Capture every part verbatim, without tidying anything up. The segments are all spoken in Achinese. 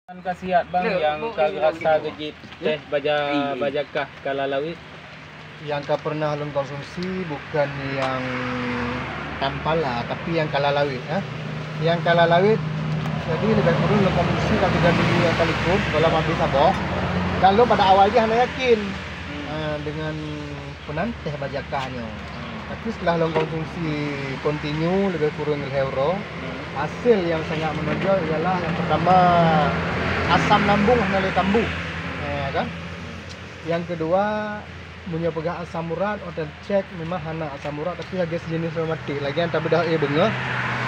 Kan ka siat bang nyang ka geurasa geujieb teh baja, bajakah kalalawit. Nyang ka pernah lôn konsumsi bukan nyang tampala, tapi nyang kalalawit, eh. Nyang kalalawit, jadi leubeh kureueng lôn konsumsi ka tiga minggu nyang ka likot, goh lom abéh saboh. Dan lôn pada awai jih hana yakin, eh, dengan peunan teh bajakah nyoe. Tapi setelah lôn konsumsi kontinu leubeh kureueng lhèe uroe, hasil nyang sangat menonjol ialah yang pertama asam lambung hana lé kambuh. Eh, kan? Yang kedua, meunyoe peugah asam urat, watèe cek memang hana asam urat, tapi lagèe sejenis rematik, lagèe nyang tabeudoh ié beungoh,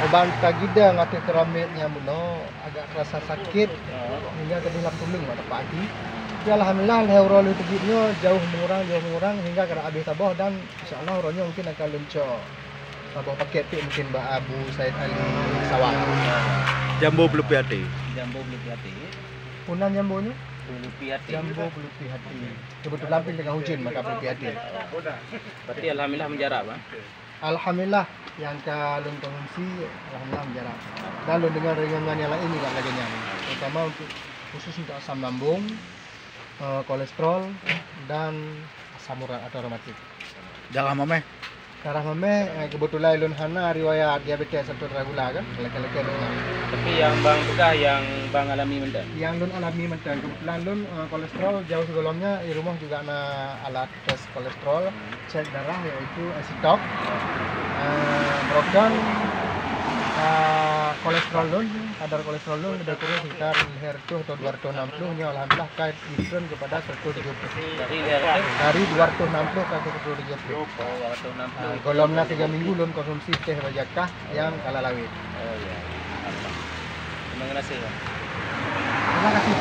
uban tagidang ateueh keramik nyang bunoe agak terasa sakit, hingga keudéh lam tuleueng bak tapak aki. Tapi alhamdulillah, lhèe uroe lheueh teujieb nyoe jauh meungurang, jauh meungurang, hingga ka abéh saboh dan insya Allah uroe nyoe mungkin akan lôn cok saboh paket pih mungkin bak Abu Said Ali Sawang. Jambo Beulupi Até. Jambo Beulupi Até. Peue nan jambo nyoe? Beulupi Até. Jambo Beulupi Até. Keubeutulan pih teungoh ujeuen maka beulupi até. Berarti alhamdulillah mujarab, ah? Alhamdulillah, nyang ka lôn konsumsi, alhamdulillah mujarab. Dan lôn deungoe deungon nyang laén juga lagèe nyan. Terutama untuk, khusus untuk asam lambung, eh, kolesterol, dan asam urat atau rematik. Darah mamèh? Darah mamèh, eh, keubeutulan lôn hana riwayat diabetes atau darah gula kan, lagèe-lagèe lôn na. Tapi nyang bang peugah nyang bang alami mantong? Nyang lôn alami mantong. Keubeutulan lôn, eh, kolesterol jauh sigohlom nyan, di rumoh juga na alat tes kolesterol, cek darah, yaitu, eh, sitok. Eh, broken, eh, kolesterol lôn, kadar kolesterol lôn leubeh kureueng sekitar lhèe reutôh atau dua reutôh enam puluh, nyoe alhamdulillah ka turun kepada seratus tujuh puluh. Dari lhèe reutôh? Dari dua reutôh enam puluh ka seratus tujuh puluh. Oh, dua reutôh enam puluh. Ah, gohlom na tiga minggu lôn konsumsi teh bajakah nyang kalalawit. Oh, ya. Terima kasih, ya. Terima kasih.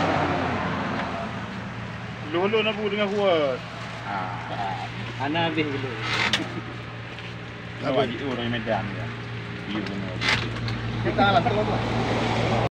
Lôn, lôn Abu deungon kuat. Ah, hana habéh dulu. Apa? Wajib tu orang Medan, ya. Iya, benar. Kita alam tu apa?